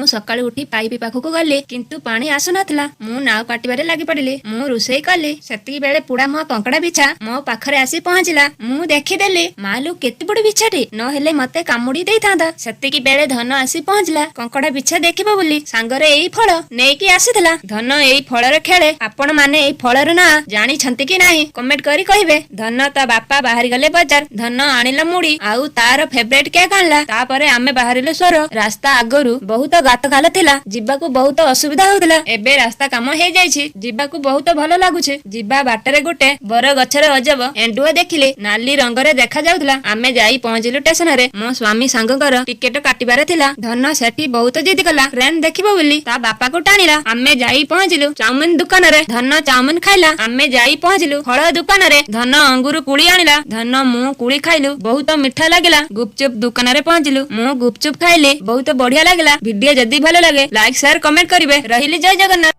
ମୁଁ ସକାଳୁ ଉଠି ପାଇପି ପାଖକୁ ଗଲି, କିନ୍ତୁ ପାଣି ଆସୁନଥିଲା। ମୁଁ ନାଉ କାଟିବାରେ ଲାଗି ପଡିଲି। ମୁଁ ରୋଷେଇ କଲି। ସେତିକି ବେଳେ ପୁଡା ମୁହଁ କଙ୍କଡା ବିଛା ମୋ ପାଖରେ ଆସି ପହଞ୍ଚିଲା। ମୁଁ ଦେଖିଦେଲି, ମାଲୁ, କେତେ ବଡ ବିଛାଟେ, ନହେଲେ ମତେ କାମୁଡି ଦେଇଥାନ୍ତା। ସେତିକି ବେଳେ ଧନ ଆସି ପହଞ୍ଚିଲା କଙ୍କଡା ବିଛା ଦେଖିବ ବୋଲି। ସାଙ୍ଗରେ ଏଇ ଫଳ ନେଇକି ଆସିଥିଲା। ଧନ ଏଇ ଫଳରେ ଖେଳେ। ଆପଣ ମାନେ ଏଇ ଫଳର ନାଁ ଜାଣିଛନ୍ତି କି ନାହିଁ, କମେଣ୍ଟ କରି କହିବେ। ଧନ ତା ବାପା ବାହାରି ଗଲେ ବଜାର। ଧନ ଆଣିଲା ମୁଢି ଆଉ ତାର ଫେଭରେଟ କେକ୍ ଆଣିଲା। ତାପରେ ଆମେ ବାହାରିଲୁ ସୋର। ରାସ୍ତା ଆଗରୁ ବହୁତ ଗାତ ଖାଲ ଥିଲା, ଯିବାକୁ ବହୁତ ଅସୁବିଧା ହଉଥିଲା। ଏବେ ରାସ୍ତା କାମ ହେଇଯାଇଛି, ଯିବାକୁ ବହୁତ ଭଲ ଲାଗୁଛି। ଯିବା ବାଟରେ ଗୋଟେ ବର ଗଛରେ ଅଜବ ଏଣ୍ଡୁଅ ଦେଖିଲି, ନାଲି ରଙ୍ଗରେ ଦେଖା ଯାଉଥିଲା। ଆମେ ଯାଇ ପହଞ୍ଚିଲୁ ଷ୍ଟେସନରେ। ମୋ ସ୍ୱାମୀ ସାଙ୍ଗଙ୍କର ଟିକେଟ କାଟିବାର ଥିଲା। ଧନ ସେଠି ବହୁତ ଜିଦି କଲା ଟ୍ରେନ ଦେଖିବ ବୋଲି, ତା ବାପାକୁ ଟାଣିଲା। ଆମେ ଯାଇ ପହଞ୍ଚିଲୁ ଚାଉମିନ ଦୋକାନରେ। ଧନ ଚାଉମିନ ଖାଇଲା। ଆମେ ଯାଇ ପହଞ୍ଚିଲୁ ଫଳ ଦୋକାନରେ। ଧନ ଅଙ୍ଗୁର କୁଳି ଆଣିଲା। ଧନ ମୁଁ କୁଳି ଖାଇଲୁ, ବହୁତ ମିଠା ଲାଗିଲା। ଗୁପଚୁପ ଦୋକାନରେ ପହଞ୍ଚିଲୁ। ମୁଁ ଗୁପଚୁପ ଖାଇଲି, ବହୁତ ବଢିଆ ଲାଗିଲା। ଭିଡିଓ ଯଦି ଭଲ ଲାଗେ, ଲାଇକ୍, ସେୟାର, କମେଣ୍ଟ କରିବେ। ରହିଲି, ଜୟ ଜଗନ୍ନାଥ।